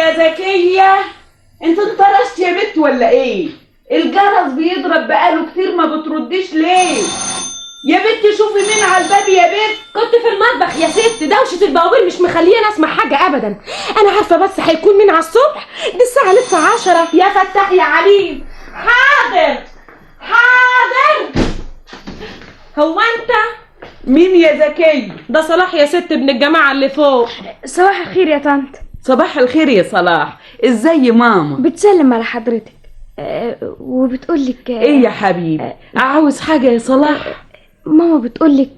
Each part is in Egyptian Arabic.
يا زكية، انت انطرشت يا بت ولا ايه؟ الجرس بيضرب بقاله كتير ما بترديش ليه؟ يا بت شوفي مين على الباب يا بت. كنت في المطبخ يا ست، دوشة البواوير مش مخلياني اسمع حاجة ابدا. انا عارفة بس هيكون مين على الصبح، دي الساعة لسه 10. يا فتاح يا عليم. حاضر حاضر. هو انت مين يا زكية؟ ده صلاح يا ست، ابن الجماعة اللي فوق. صباح الخير يا طنط. صباح الخير يا صلاح. ازاي ماما؟ بتسلم على حضرتك وبتقولك ايه يا حبيبي؟ عاوز حاجة يا صلاح؟ ماما بتقولك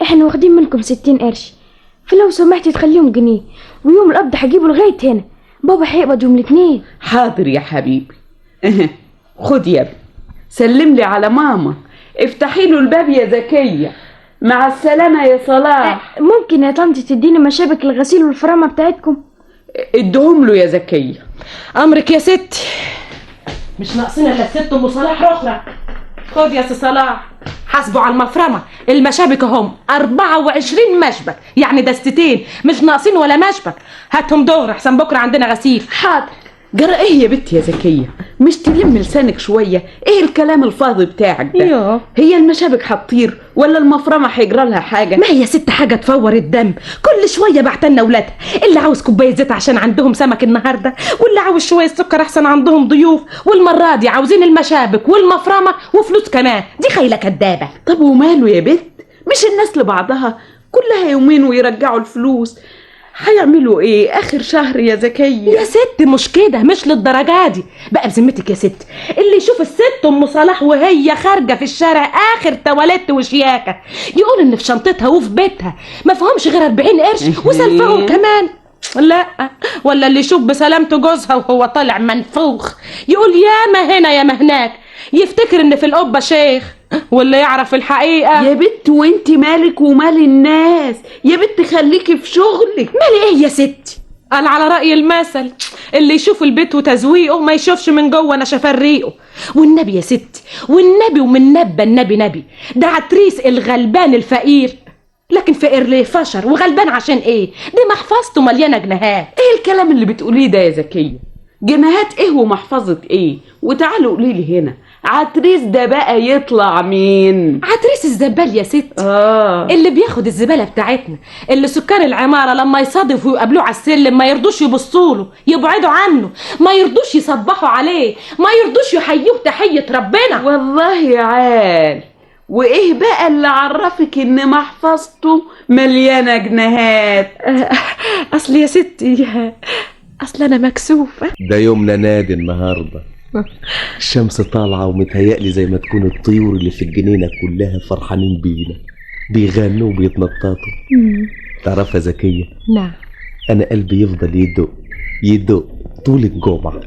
احنا واخدين منكم 60 قرش، فلو سمحتي تخليهم جنيه، ويوم القبض هجيبه لغاية هنا، بابا هيقبض يوم الاثنين. حاضر يا حبيبي. خد يا ابني، سلم لي على ماما. افتحي له الباب يا زكية. مع السلامة يا صلاح. ممكن يا طنط تديني مشابك الغسيل والفرامة بتاعتكم؟ ادهم له يا زكية. امرك يا ستي، مش ناقصنا الا الست ام صلاح اخرى. خد يا سي صلاح، حاسبوا على المفرمه، المشابك اهم 24 مشبك، يعني دستتين، مش ناقصين ولا مشبك. هاتهم دور احسن بكره عندنا غسيل. حاضر. جرى ايه يا بنت يا زكية؟ مش تلم لسانك شوية؟ ايه الكلام الفاضي بتاعك ده؟ يوه. هي المشابك هتطير ولا المفرمه هيجرى لها حاجة؟ ما هي ست حاجة تفور الدم، كل شوية بعتلنا ولادها، اللي عاوز كوباية زيت عشان عندهم سمك النهارده، واللي عاوز شوية سكر احسن عندهم ضيوف، والمرة دي عاوزين المشابك والمفرمه وفلوس كمان. دي خيله كدابه. طب وماله يا بنت؟ مش الناس لبعضها، كلها يومين ويرجعوا الفلوس. هيعملوا ايه اخر شهر يا زكية؟ يا ست مش كده، مش للدرجة دي بقى. بذمتك يا ست، اللي يشوف الست ام صلاح وهي خارجه في الشارع اخر تواليت وشياكه يقول ان في شنطتها وفي بيتها ما فيهمش غير 40 قرش وسلفهم كمان. لا، ولا اللي يشوف بسلامته جوزها وهو طالع منفوخ يقول يا ما هنا يا ما هناك، يفتكر ان في القبة شيخ، واللي يعرف الحقيقة. يا بت وانت مالك ومال الناس؟ يا بت خليكي في شغلك. مالي ايه يا ستي؟ قال على رأي المثل، اللي يشوف البيت وتزويقه ما يشوفش من جوه نشفان ريقه. والنبي يا ستي، والنبي ومن نبى النبي نبي، ده عتريس الغلبان الفقير، لكن فقير ليه؟ فشر. وغلبان عشان ايه؟ دي محفظته مليانة جنيهات. ايه الكلام اللي بتقوليه ده يا زكية؟ جنيهات ايه ومحفظة ايه؟ وتعالوا قولي لي هنا، عتريس ده بقى يطلع مين؟ عتريس الزبال يا ست. اللي بياخد الزبالة بتاعتنا، اللي سكان العمارة لما يصادفوا ويقابلوه على السلم ما يرضوش يبصوله، يبعدوا عنه، ما يرضوش يصبحوا عليه، ما يرضوش يحيوه تحية ربنا. والله يا عال، وايه بقى اللي عرفك ان محفظته مليانة جنيهات؟ اصل يا ستي، اصل انا مكسوفه. ده يومنا نادي النهارده، الشمس طالعه ومتهيألي زي ما تكون الطيور اللي في الجنينة كلها فرحانين بينا، بيغنوا وبيتنططوا. تعرف يا زكية؟ نعم. انا قلبي يفضل يدق يدق طول الجمعة،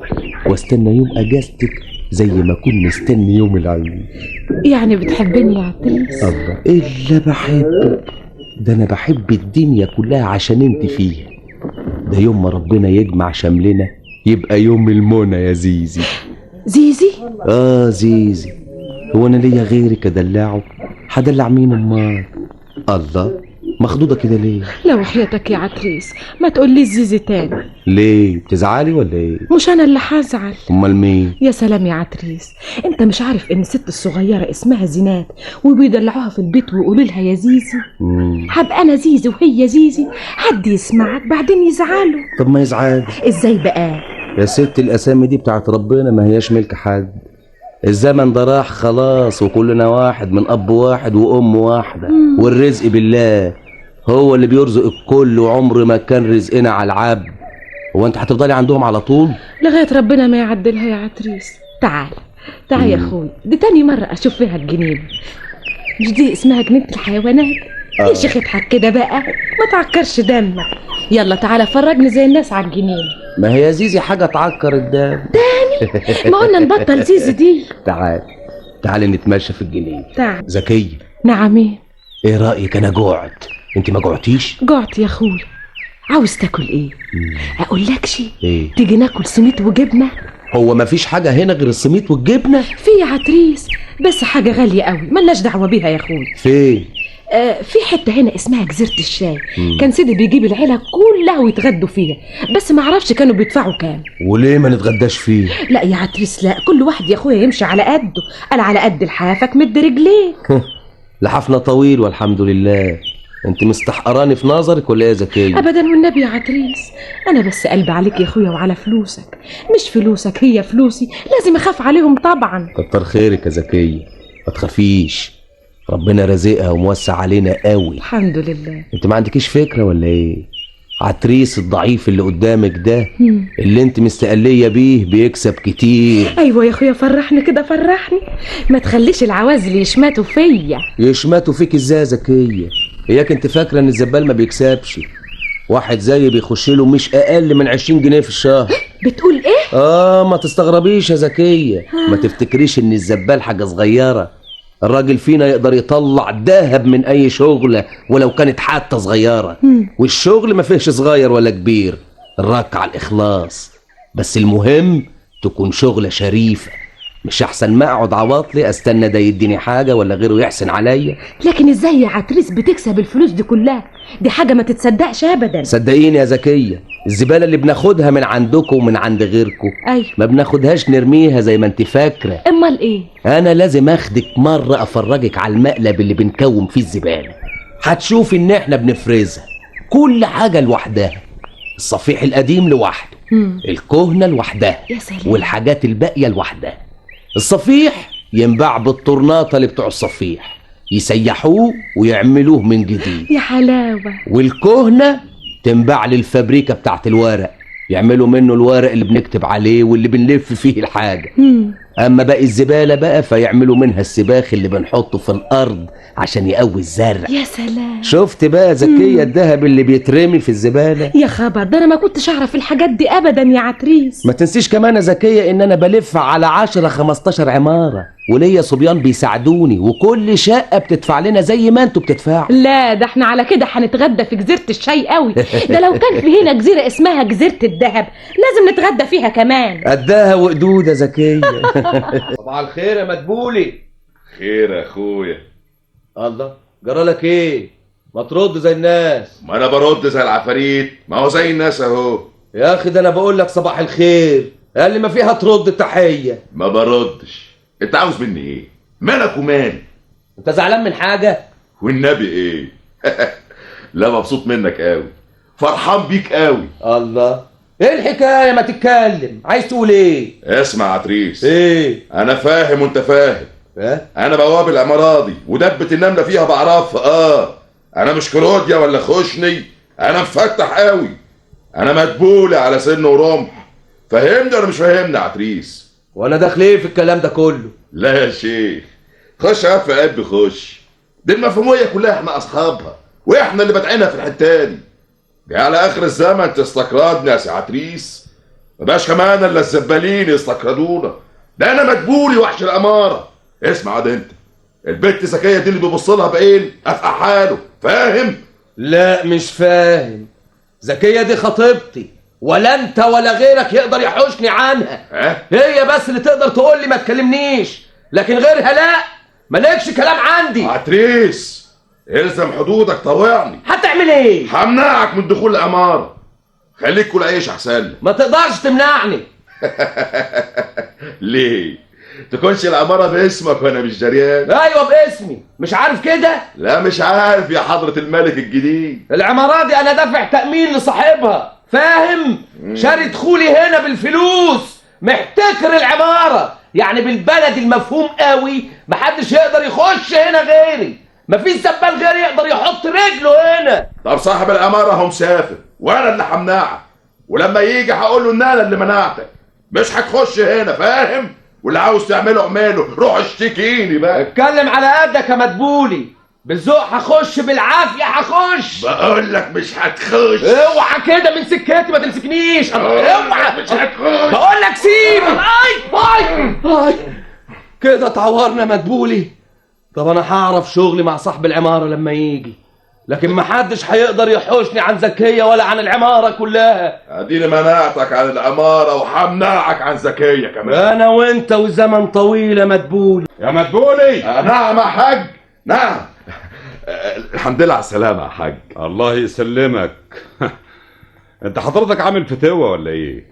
واستنى يوم اجازتك زي ما اكون مستني يوم العيد. يعني بتحبني يا عتريس؟ الله، ايه اللي بحبك ده؟ انا بحب الدنيا كلها عشان انت فيها. ده يوم ما ربنا يجمع شملنا يبقى يوم المنى يا زيزي. زيزي؟ اه زيزي، هو انا ليا غيرك ادلعه؟ هدلع مين امال؟ الله، مخضوضه كده ليه؟ لا وحياتك يا عتريس ما تقوليش زيزي تاني. ليه؟ بتزعلي ولا ايه؟ مش انا اللي هزعل. امال مين؟ يا سلام يا عتريس، انت مش عارف ان الست الصغيرة اسمها زينات وبيدلعوها في البيت ويقولوا لها يا زيزي؟ هبقى انا زيزي وهي زيزي، حد يسمعك بعدين يزعلوا. طب ما يزعل ازاي بقى؟ يا ست الاسامي دي بتاعت ربنا، ما هياش ملك حد. الزمن ده راح خلاص، وكلنا واحد من اب واحد وام واحدة. والرزق بالله هو اللي بيرزق الكل، وعمر ما كان رزقنا على العبد. هو انت هتفضلي عندهم على طول؟ لغاية ربنا ما يعدلها يا عتريس. تعال تعال يا اخوي، دي تاني مرة اشوف فيها الجنينة. مش دي اسمها جنينة الحيوانات؟ يا شيخ اضحك كده بقى، ما تعكرش دمك. يلا تعالى فرجني زي الناس على الجنينة. ما هي زيزي حاجة تعكر الدم تاني؟ ما قلنا نبطل زيزي دي. تعال تعالي نتمشى في الجنينة. تعال. زكية. نعم. ايه؟ ايه رايك؟ انا جوعت، انت ما جوعتيش؟ جوعت يا اخوي. عاوز تاكل ايه؟ اقول لك شيء؟ ايه؟ تيجي ناكل سميت وجبنه؟ هو ما فيش حاجة هنا غير السميت والجبنه؟ في يا عتريس، بس حاجة غالية قوي ملناش دعوه بيها يا اخوي. فين؟ في حتة هنا اسمها جزيرة الشاي. كان سيدي بيجيب العيلة كلها ويتغدوا فيها، بس ما اعرفش كانوا بيدفعوا كام. وليه ما نتغداش فيه؟ لا يا عتريس لا، كل واحد يا اخويا يمشي على قده. قال على قد لحافك مد رجليك. لحافنا طويل والحمد لله. انت مستحقراني في نظرك ولا ايه يا زكية؟ ابدا والنبي يا عتريس، انا بس قلبي عليك يا اخويا وعلى فلوسك. مش فلوسك هي فلوسي، لازم اخاف عليهم طبعا. كتر خيرك يا زكية، ما تخافيش، ربنا رازقها وموسع علينا قوي الحمد لله. انت ما عندكيش فكرة ولا ايه؟ عتريس الضعيف اللي قدامك ده اللي انت مستقليه بيه بيكسب كتير. ايوه يا اخويا فرحني كده، فرحني، ما تخليش العوازل يشمتوا فيا. يشمتوا فيك ازاي يا زكية؟ اياك انت فاكره ان الزبال ما بيكسبش؟ واحد زيي بيخش له مش اقل من 20 جنيه في الشهر. بتقول ايه؟ ما تستغربيش يا زكية، ما تفتكريش ان الزبال حاجة صغيرة. الراجل فينا يقدر يطلع ذهب من اي شغله ولو كانت حتى صغيرة. والشغل ما فيهش صغير ولا كبير، الرك على الاخلاص، بس المهم تكون شغله شريفه. مش احسن ما اقعد عواطلي استنى ده يديني حاجة ولا غيره يحسن عليا. لكن ازاي يا عتريس بتكسب الفلوس دي كلها؟ دي حاجة ما تتصدقش ابدا. صدقيني يا زكية، الزبالة اللي بناخدها من عندكم ومن عند غيركم، ايوه، ما بناخدهاش نرميها زي ما انت فاكره. امال ايه؟ انا لازم اخدك مرة افرجك على المقلب اللي بنكوم فيه الزبالة. هتشوفي ان احنا بنفرزها كل حاجة لوحدها، الصفيح القديم لوحده، الكهنة لوحدها، يا سلام، والحاجات الباقية لوحدها. الصفيح ينباع بالطرناطه اللي بتوع الصفيح، يسيحوه ويعملوه من جديد. يا حلاوة. والكهنة تنباع للفابريكا بتاعت الورق، يعملوا منه الورق اللي بنكتب عليه واللي بنلف فيه الحاجة. اما باقي الزبالة بقى فيعملوا منها السباخ اللي بنحطه في الارض عشان يقوي الزرع. يا سلام. شفت بقى زكية الذهب اللي بيترمي في الزبالة؟ يا خبر، ده انا ما كنتش اعرف الحاجات دي ابدا يا عتريس. ما تنسيش كمان يا زكية ان انا بلف على 10-15 عمارة، وليا صبيان بيساعدوني، وكل شقه بتدفع لنا زي ما انتوا بتدفعوا. لا ده احنا على كده هنتغدى في جزيرة الشاي قوي. ده لو كان في هنا جزيرة اسمها جزيرة الذهب لازم نتغدى فيها كمان. قداها وقدود يا زكية. صباح الخير يا مدبولي. خير يا اخويا. الله، جرالك ايه؟ ما ترد زي الناس. ما انا برد زي العفاريت، ما هو زي الناس اهو. يا اخي ده انا بقول لك صباح الخير، قال لي ما فيها ترد تحية. ما بردش. انت عاوز مني ايه؟ مالك ومالي؟ انت زعلان من حاجة؟ والنبي ايه؟ لا مبسوط منك قوي، فرحان بيك قوي. الله، ايه الحكاية؟ ما تتكلم، عايز تقول ايه؟ اسمع يا عتريس. ايه؟ انا فاهم وانت فاهم. إيه؟ انا بواب العمارة دي ودبه النملة فيها بعرفها. انا مش كروديا ولا خشني، انا مفتح قوي، انا مدبولة على سن ورمح. فهمني ولا مش فاهمني يا عتريس؟ وانا داخل ايه في الكلام ده كله؟ لا يا شيخ، خش يا في قلبي، خش. دي المفهوميه كلها احنا اصحابها، واحنا اللي بادعينها في الحتة دي. دي على اخر الزمن تستكردنا يا سي عتريس. ما بقاش كمان الا الزبالين يستكردونا. ده انا مدبولي وحش الامارة. اسمع ده انت، البت زكية دي اللي بيبص لها بعين افقع حاله، فاهم؟ لا مش فاهم. زكية دي خطيبتي، ولا انت ولا غيرك يقدر يحوشني عنها. أه؟ هي بس اللي تقدر تقول لي ما تكلمنيش، لكن غيرها لا، مالكش كلام عندي. عتريس الزم حدودك، طوعني. هتعمل ايه؟ همنعك من دخول الامارة. خليك كل عيش احسن لك. ما تقدرش تمنعني. ليه؟ تكونش العمارة باسمك وانا مش جريان؟ ايوه باسمي، مش عارف كده؟ لا مش عارف يا حضرة الملك الجديد. العمارة دي انا دافع تأمين لصاحبها، فاهم؟ شاري دخولي هنا بالفلوس، محتكر العمارة، يعني بالبلد المفهوم قوي محدش يقدر يخش هنا غيري، مفيش زبال غيري يقدر يحط رجله هنا. طب صاحب العمارة هو مسافر وانا اللي همنعك، ولما يجي هقول له ان انا اللي منعتك، مش هتخش هنا، فاهم؟ واللي عاوز تعمله اعمله، روح اشتكيني بقى. اتكلم على قدك يا مدبولي، بالذوق هخش، بالعافية هخش. بقول لك مش هتخش. اوعى كده من سكتي، ما تمسكنيش. اوعى، مش هتخش. بقول لك سيب. اي اي اي كده اتعورنا مدبولي. طب انا هعرف شغلي مع صاحب العمارة لما يجي، لكن محدش هيقدر يحوشني عن زكية ولا عن العمارة كلها. اديني منعتك عن العمارة وهمنعك عن زكية كمان. انا وانت وزمن طويل يا مدبولي. يا مدبولي. نعم يا حاج، نعم. الحمد لله على السلامة يا حاج. الله يسلمك. انت حضرتك عامل فتوه ولا ايه؟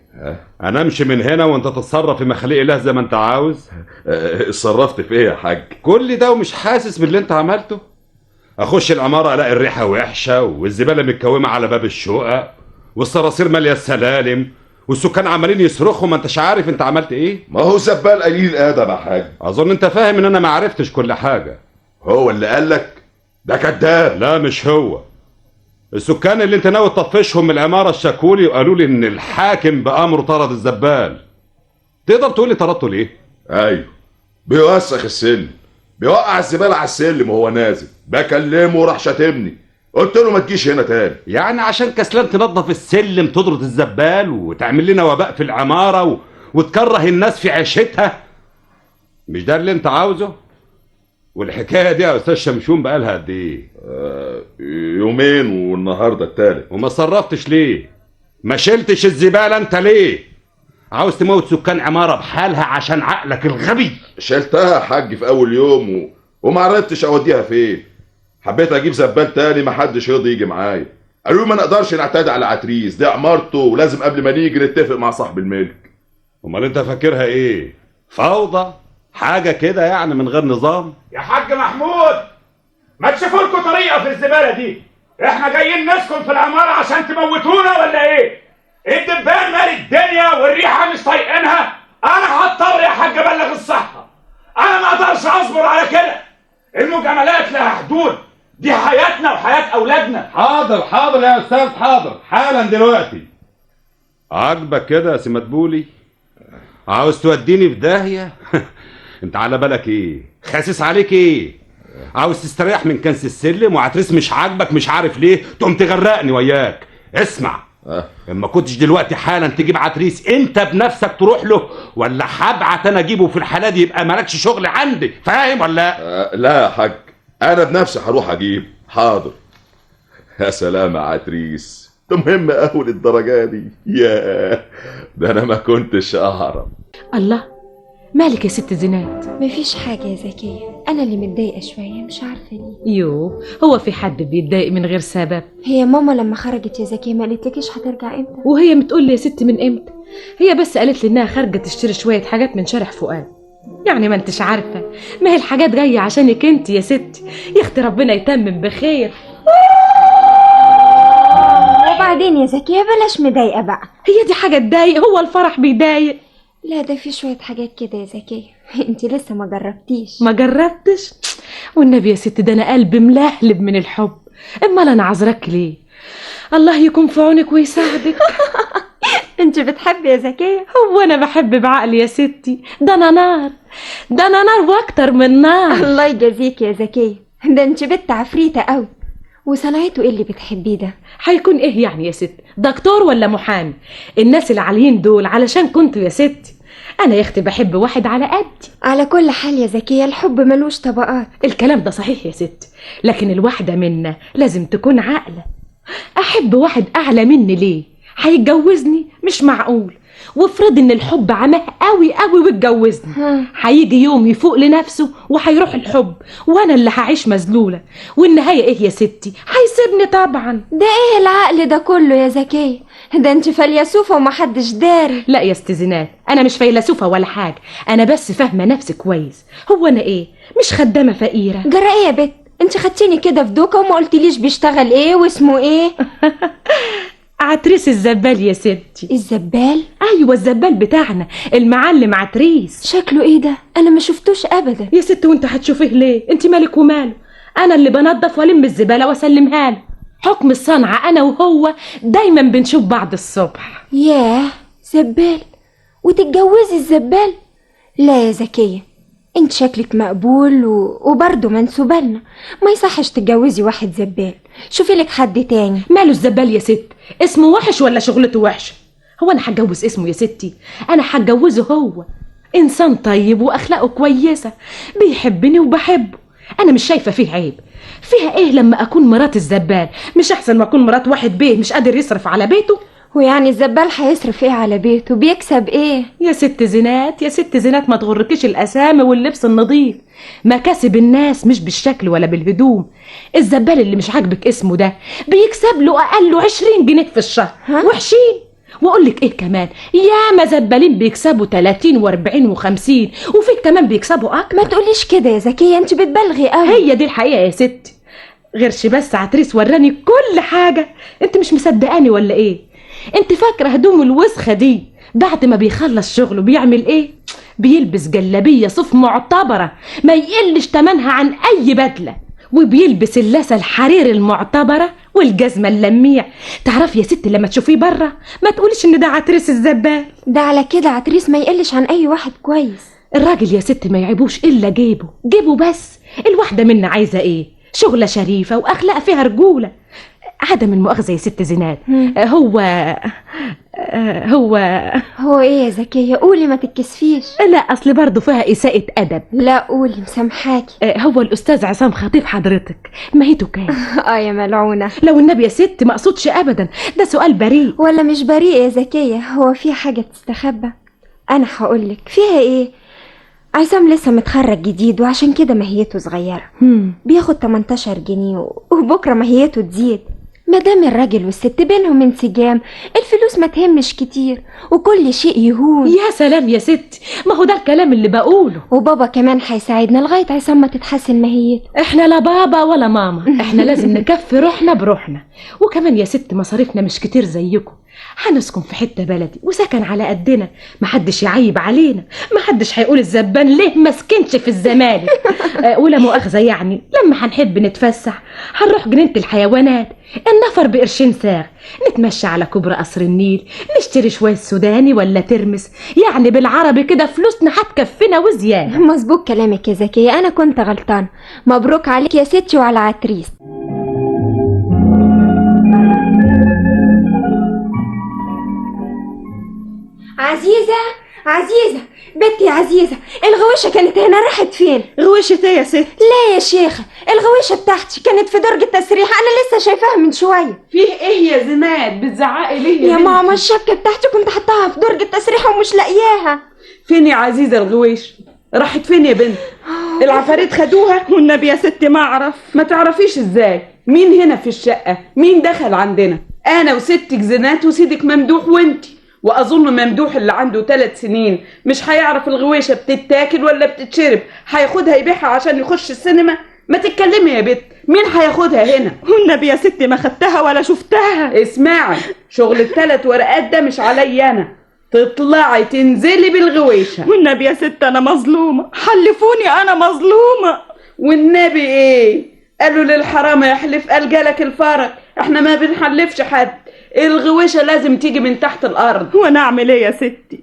انا امشي من هنا وانت تتصرف في مخاليق الله زي ما انت عاوز؟ اتصرفت في ايه يا حاج؟ كل ده ومش حاسس باللي انت عملته؟ اخش العمارة الاقي الريحة وحشة والزباله متكومه على باب الشقق والصراصير ماليه السلالم والسكان عمالين يصرخوا، ما انتش عارف انت عملت ايه؟ ما هو زبال قليل الادب يا حاج. اظن انت فاهم ان انا ما عرفتش كل حاجة. هو اللي قالك؟ ده كذاب. لا مش هو. السكان اللي انت ناوي تطفشهم من العمارة اشتكولي وقالوا لي ان الحاكم بامره طرد الزبال. تقدر تقول لي طردته ليه؟ ايوه، بيوسخ السلم، بيوقع الزبالة على السلم وهو نازل. بكلمه راح شاتمني، قلت له ما تجيش هنا تاني. يعني عشان كسلان تنظف السلم تطرد الزبال وتعمل لنا وباء في العمارة وتكره الناس في عيشتها؟ مش ده اللي انت عاوزه؟ والحكاية دي يا استاذ شمشون بقالها قد ايه؟ يومين والنهارده التالت. وما صرفتش ليه؟ ما شلتش الزبالة انت ليه؟ عاوز تموت سكان عمارة بحالها عشان عقلك الغبي؟ شلتها يا حاج في اول يوم وما عرفتش اوديها فين. حبيت اجيب زبال تاني ما حدش رضي يجي معايا. قالوا ما نقدرش نعتدي على عتريس، دي عمارته ولازم قبل ما نيجي نتفق مع صاحب الملك. امال انت فاكرها ايه؟ فوضى؟ حاجة كده يعني من غير نظام؟ يا حاج محمود ما تشوفوا لكم طريقه في الزبالة دي. احنا جايين نسكن في العمارة عشان تموتونا ولا ايه؟ الدبان مال الدنيا والريحه مش طايقينها. انا هضطر يا حاج ابلغ الصحة. انا ما اقدرش اصبر على كده. المجاملات لها حدود، دي حياتنا وحياه اولادنا. حاضر حاضر يا استاذ، حاضر حالا دلوقتي. عاجبك كده يا سي مدبولي؟ عاوز توديني في داهية؟ انت على بالك ايه؟ خاسس عليك ايه؟ عاوز تستريح من كنس السلم وعترس مش عاجبك مش عارف ليه تقوم تغرقني وياك. اسمع، اما كنتش دلوقتي حالا تجيب عتريس انت بنفسك تروح له، ولا هبعت انا اجيبه في الحالة دي يبقى مالكش شغل عندي، فاهم ولا؟ لا يا حاج، انا بنفسي هروح اجيب. حاضر. يا سلام يا عتريس، ده مهم قوي للدرجة دي. ياه، ده انا ما كنتش اعرف. الله، مالك يا ست زينات؟ مفيش حاجة يا زكية، أنا اللي متضايقة شوية مش عارفة ليه. يوه، هو في حد بيتضايق من غير سبب؟ هي ماما لما خرجت يا زكية ما قالتلكيش هترجع امتى؟ وهي بتقول لي يا ست من امتى؟ هي بس قالت لي إنها خارجة تشتري شوية حاجات من شارع فؤاد. يعني ما انتش عارفة، ما هي الحاجات جاية عشانك انت يا ستي. يا اختي ربنا يتمم بخير. وبعدين يا زكية بلاش مضايقة بقى. هي دي حاجة تضايق؟ هو الفرح بيضايق؟ لا ده في شوية حاجات كده يا زكية انت لسه ما جربتيش. ما جربتش؟ والنبي يا ست ده انا قلبي ملهلب من الحب. امال انا عذرك ليه؟ الله يكون في عونك ويساعدك. انت بتحبي يا زكية؟ هو انا بحب بعقلي يا ستي، ده انا نار، ده انا نار واكتر من نار. الله يجازيك يا زكية، ده انت بنت عفريتة قوي. وصنعته ايه اللي بتحبيه ده؟ هيكون ايه يعني يا ست؟ دكتور ولا محامي؟ الناس العاليين دول علشان كنتوا يا ستي. انا يا اختي بحب واحد على قدي. على كل حال يا زكية الحب ملوش طبقات. الكلام ده صحيح يا ست، لكن الواحدة منا لازم تكون عاقلة. احب واحد اعلى مني ليه؟ هيتجوزني؟ مش معقول. وافرض ان الحب عماه قوي قوي واتجوزني، هيجي يوم يفوق لنفسه وهيروح الحب، وانا اللي هعيش مذلوله. والنهاية ايه يا ستي؟ هيسيبني طبعا. ده ايه العقل ده كله يا زكية؟ ده انت فيلسوفه ومحدش داري. لا يا ست زينات، انا مش فيلسوفه ولا حاجة، انا بس فاهمه نفسي كويس. هو انا ايه؟ مش خدامه فقيرة. جرى ايه يا بت؟ انت خدتيني كده في دوكه وما قلتليش بيشتغل ايه واسمه ايه. عتريس الزبال يا ستي. الزبال؟ ايوه الزبال بتاعنا المعلم عتريس. شكله ايه ده؟ انا ما شفتوش ابدا. يا ست وانت هتشوفيه ليه؟ انت مالك وماله؟ انا اللي بنضف والم الزبالة واسلمها له. حكم الصنعة انا وهو دايما بنشوف بعض الصبح. ياه، زبال وتتجوزي الزبال؟ لا يا زكية، انت شكلك مقبول وبرضه منسوبه لنا، ما يصحش تتجوزي واحد زبال. شوفي لك حد تاني. ماله الزبال يا ست؟ اسمه وحش ولا شغلته وحشة؟ هو انا هتجوز اسمه يا ستي؟ انا هتجوزه هو. انسان طيب واخلاقه كويسة، بيحبني وبحبه، انا مش شايفه فيه عيب. فيها ايه لما اكون مرات الزبال؟ مش احسن ما اكون مرات واحد بيه مش قادر يصرف على بيته؟ ويعني الزبال هيصرف ايه على بيته؟ بيكسب ايه؟ يا ست زينات، يا ست زينات، ما تغركيش الاسامي واللبس النظيف. مكاسب الناس مش بالشكل ولا بالهدوم. الزبال اللي مش عاجبك اسمه ده بيكسب له اقل 20 جنيه في الشهر. وحشين. واقول لك ايه كمان، ياما زبالين بيكسبوا 30 و40 و50، وفي كمان بيكسبوا اكتر. ما تقوليش كده يا زكية، انت بتبالغي قوي. هي دي الحقيقة يا ستي. غيرش بس عتريس وراني كل حاجة. انت مش مصدقاني ولا ايه؟ انت فاكره هدوم الوسخة دي بعد ما بيخلص شغله بيعمل ايه؟ بيلبس جلابية صوف معتبره ما يقلش تمنها عن اي بدله، وبيلبس اللثة الحرير المعتبرة والجزمه اللميع. تعرفي يا ست لما تشوفيه بره ما تقوليش ان ده عتريس الزبال. ده على كده عتريس ما يقلش عن اي واحد كويس. الراجل يا ست ما يعيبوش الا جيبه، جيبه بس. الواحدة منا عايزه ايه؟ شغله شريفه واخلاق فيها رجوله. عدم المؤاخذة يا ست زينات، هو هو هو ايه يا زكية؟ قولي ما تتكسفيش. لا اصل برضه فيها اساءة ادب. لا قولي، مسامحاكي. هو الاستاذ عصام خطيب حضرتك ماهيته كام؟ اه يا ملعونة. لو النبي يا ست ما اقصدش ابدا، ده سؤال بريء. ولا مش بريء يا زكية، هو في حاجة تستخبى؟ انا هقولك فيها ايه. عصام لسه متخرج جديد وعشان كده ماهيته صغيرة. بياخد 18 جنيه وبكرة ماهيته تزيد. مادام الراجل والست بينهم انسجام الفلوس ما تهمش كتير وكل شيء يهون. يا سلام يا ست، ما هو ده الكلام اللي بقوله. وبابا كمان هيساعدنا لغاية عصام ما تتحسن ماهيته. احنا لا بابا ولا ماما، احنا لازم نكفي روحنا بروحنا. وكمان يا ست مصاريفنا مش كتير زيكم. هنسكن في حتة بلدي وسكن على قدنا، محدش يعيب علينا، محدش هيقول الزبان ليه ما سكنش في الزمالك. ولا مؤاخذة يعني لما هنحب نتفسح هنروح جنينة الحيوانات، النفر بقرشين ساغ، نتمشى على كوبري قصر النيل، نشتري شوية سوداني ولا ترمس، يعني بالعربي كده فلوسنا هتكفينا وزيادة. مظبوط كلامك يا زكية، أنا كنت غلطانة. مبروك عليك يا ستي وعلى عتريس. عزيزة، عزيزة بنتي، عزيزة الغويشة كانت هنا، راحت فين؟ غويشة ايه يا ست؟ لا يا شيخة، الغويشة بتاعتي كانت في درج التسريح، أنا لسه شايفاها من شوية. فيه ايه يا زينات؟ بتزعقي ليه يا ماما؟ الشبكة بتاعتي كنت حطاها في درج التسريح ومش لاقياها. فين يا عزيزة الغويشة؟ راحت فين يا بنت؟ العفاريت خدوها؟ والنبي يا ستي ما أعرف. ما تعرفيش ازاي؟ مين هنا في الشقة؟ مين دخل عندنا؟ أنا وستك زينات وسيدك ممدوح وانتي. واظن ممدوح اللي عنده 3 سنين مش هيعرف الغويشه بتتاكل ولا بتتشرب، هياخدها يبيعها عشان يخش السينما؟ ما تتكلمي يا بت، مين هياخدها هنا؟ والنبي يا ستي ما خدتها ولا شفتها. اسمعي، شغل ال3 ورقات ده مش عليا انا، تطلعي تنزلي بالغويشه. والنبي يا ست انا مظلومة، حلفوني انا مظلومة. والنبي ايه؟ قالوا للحرامي يحلف، قال جالك الفرج. احنا ما بنحلفش حد، الغويشة لازم تيجي من تحت الأرض. وانا اعمل ايه يا ستي؟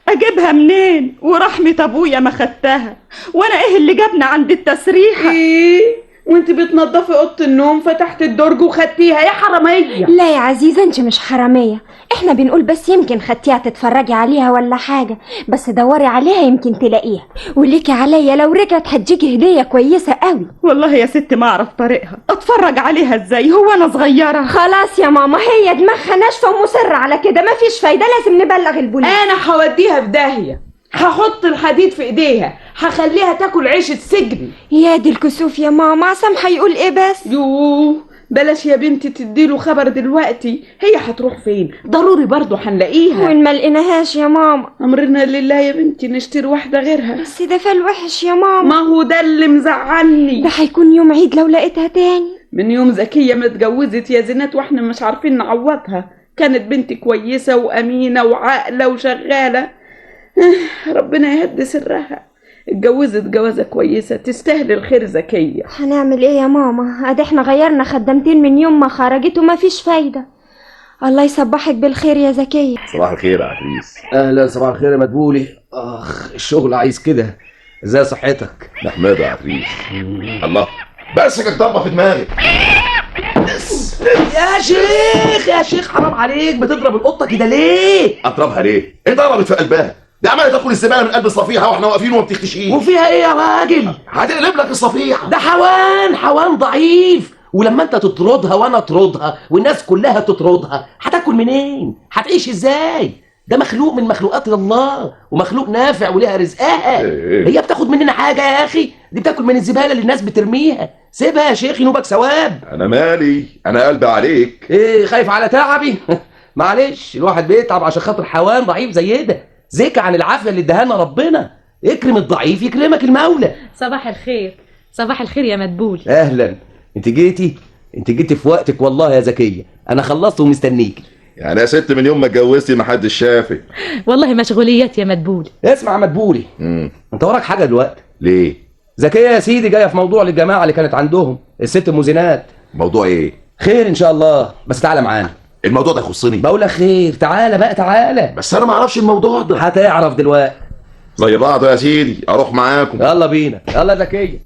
اجيبها منين؟ ورحمة ابويا ما خدتها، وانا ايه اللي جابنا عند التسريحة؟ ايه وانت بتنضفي اوضة النوم فتحت الدرج وخدتيها يا حرامية؟ لا يا عزيزة انت مش حرامية، احنا بنقول بس يمكن خدتيها تتفرجي عليها ولا حاجة، بس دوري عليها يمكن تلاقيها. وليكي عليا لو رجعت هتجيكي هدية كويسة قوي. والله يا ست ما اعرف طريقها، اتفرج عليها ازاي؟ هو انا صغيرة؟ خلاص يا ماما، هي دماغها ناشفة ومصرة على كده، مفيش فايدة، لازم نبلغ البوليس. انا هوديها في داهية، هحط الحديد في ايديها، هخليها تاكل عيش السجن. يا دي الكسوف يا ماما، عصام هيقول ايه بس؟ يوه بلاش يا بنتي تديله خبر دلوقتي، هي هتروح فين؟ ضروري برضه هنلاقيها. وين ما لقيناهاش يا ماما؟ امرنا لله يا بنتي، نشتري واحدة غيرها. بس ده فال وحش يا ماما. ما هو ده اللي مزعلني، ده هيكون يوم عيد لو لقيتها تاني. من يوم زكية ما اتجوزت يا زينات واحنا مش عارفين نعوضها. كانت بنتي كويسة وامينه وعاقله وشغالة، ربنا يهدي سرها. اتجوزت جوازة كويسة تستاهل الخير زكية. هنعمل ايه يا ماما؟ ادي احنا غيرنا خدمتين من يوم ما خرجت وما فيش فايدة. الله يصبحك بالخير يا زكية. صباح الخير يا عتريس. اهلا، صباح الخير يا مدبولي. اخ الشغل عايز كده. ازاي صحتك؟ نحمده يا عتريس. الله بس ضربة في دماغي. يا شيخ يا شيخ حرام عليك، بتضرب القطة كده ليه؟ اضربها ليه؟ ايه ضربت في قلبها؟ ده عماله تاكل الزبالة من قلب الصفيحه واحنا واقفين وما بتختشيش. وفيها ايه يا راجل؟ هتقلب لك الصفيحه. ده حوان، حوان ضعيف ولما انت تطردها وانا اطردها والناس كلها تطردها، هتاكل منين؟ هتعيش ازاي؟ ده مخلوق من مخلوقات الله، ومخلوق نافع وليها رزقها. هي بتاخد مننا حاجة يا اخي؟ دي بتاكل من الزبالة اللي الناس بترميها. سيبها يا شيخ، ينوبك ثواب. انا مالي، انا قلبي عليك. ايه، خايف على تعبي؟ معلش، الواحد بيتعب عشان خاطر حيوان ضعيف زي ده. زكى عن العافية اللي اداها ربنا. اكرم الضعيف يكرمك المولى. صباح الخير. صباح الخير يا مدبولي. اهلا، انت جيتي، انت جيتي في وقتك والله يا زكية، انا خلصت ومستنيكي. يعني يا ست من يوم ما اتجوزتي ما حدش شافك. والله مشغوليات يا مدبولي. اسمع يا مدبولي، انت وراك حاجة دلوقتي؟ ليه؟ زكية يا سيدي جاية في موضوع للجماعة اللي كانت عندهم الست المزينات. موضوع ايه؟ خير ان شاء الله، بس تعالى معانا. الموضوع ده يخصني. بقول لك خير، تعالى بقى تعالى. بس انا ما اعرفش الموضوع ده. هتعرف دلوقتي. زي بعض يا سيدي، اروح معاكم. يلا بينا، يلا زكية.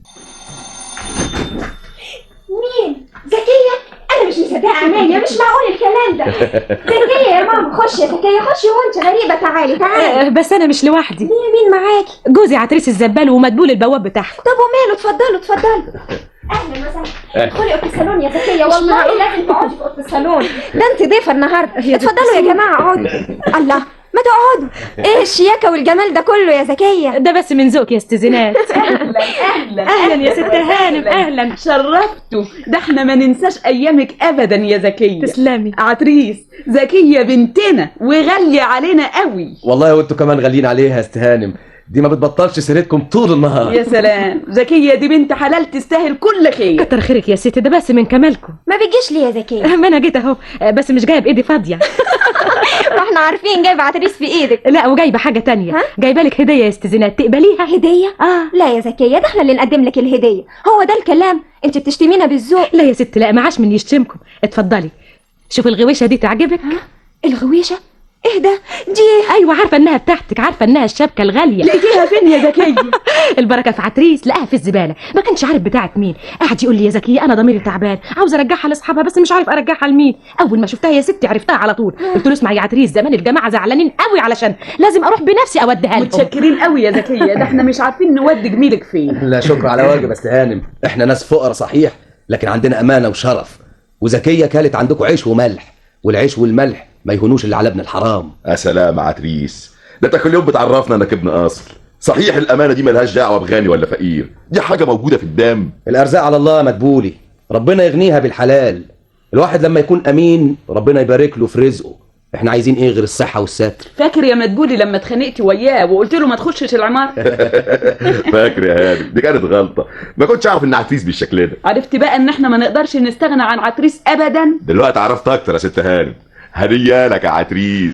مين؟ زكية؟ انا مش مصدقه عينيا، مش معقول الكلام ده. زكية يا ماما، خشي يا زكية، خشي وانت غريبة، تعالي تعالي. بس انا مش لوحدي. ليه، مين معاكي؟ جوزي عتريس الزبال ومدبول البواب بتاعكم. طب وماله، اتفضلوا اتفضلوا. اهلا وسهلا، ادخلي اوضة الصالون يا زكية، والله لازم تقعدي في اوضة الصالون، ده انت ضيفه النهارده. اتفضلوا يا جماعة اقعدوا. الله، ما تقعدوا، ايه الشياكه والجمال ده كله يا زكية؟ ده بس من ذوقك يا ست زينات. اهلا اهلا اهلا يا ست هانم، اهلا، شرفتوا. ده احنا ما ننساش ايامك ابدا يا زكية. تسلمي. عتريس، زكية بنتنا وغاليه علينا قوي والله، وانتوا كمان غاليين عليها يا ست هانم، دي ما بتبطلش سيرتكم طول النهار. يا سلام، زكية دي بنت حلال تستاهل كل خير. كتر خيرك يا ستي، ده بس من كمالكم. ما بتجيش ليه يا زكية؟ ما انا جيت اهو، بس مش جاية بايدي فاضية. ما احنا عارفين جايبه عتريس في ايدك. لا، وجايبه حاجة تانية، جايبه لك هديه يا ست زينات، تقبليها؟ هديه؟ لا يا زكية، ده احنا اللي نقدم لك الهدية. هو ده الكلام؟ انت بتشتمينا بالذوق. لا يا ست، لا، معاش من يشتمكم. اتفضلي، شوف الغويشه دي تعجبك؟ الغويشه؟ ايه ده؟ دي ايوه، عارفه انها بتاعتك، عارفه انها الشبكة الغالية. لقيتيها فين يا زكية؟ البركة في عتريس، لقاها في الزبالة، ما كانش عارف بتاعت مين. قعد يقول لي يا زكية انا ضميري تعبان، عاوز ارجعها لاصحابها بس مش عارف ارجعها لمين. اول ما شفتها يا ستي عرفتها على طول. قلت له اسمع يا عتريس، زمان الجماعة زعلانين قوي علشان لازم اروح بنفسي اوديها لهم. متشكرين قوي يا زكية، ده احنا مش عارفين نودي جميلك فين. لا شكر على واجب يا ست هانم، احنا ناس فقراء صحيح، لكن عندنا امانه وشرف، وزكيه كانت عندكم عيش وملح، والعيش والملح ما يهونوش اللي على ابن الحرام. يا سلام عتريس، ده انت كل يوم بتعرفنا انك ابن اصل. صحيح الامانة دي ملهاش دعوه بغني ولا فقير، دي حاجة موجودة في الدم. الارزاق على الله يا مدبولي، ربنا يغنيها بالحلال. الواحد لما يكون امين ربنا يبارك له في رزقه. احنا عايزين ايه غير الصحة والستر؟ فاكر يا مدبولي لما اتخانقت وياه وقلت له ما تخشش العمارة؟ فاكر يا هانم، دي كانت غلطه، ما كنتش اعرف ان عتريس بالشكل ده. عرفت بقى ان احنا ما نقدرش نستغنى عن عتريس ابدا. دلوقتي عرفت اكتر يا ست هانم. هديه لك يا عتريس.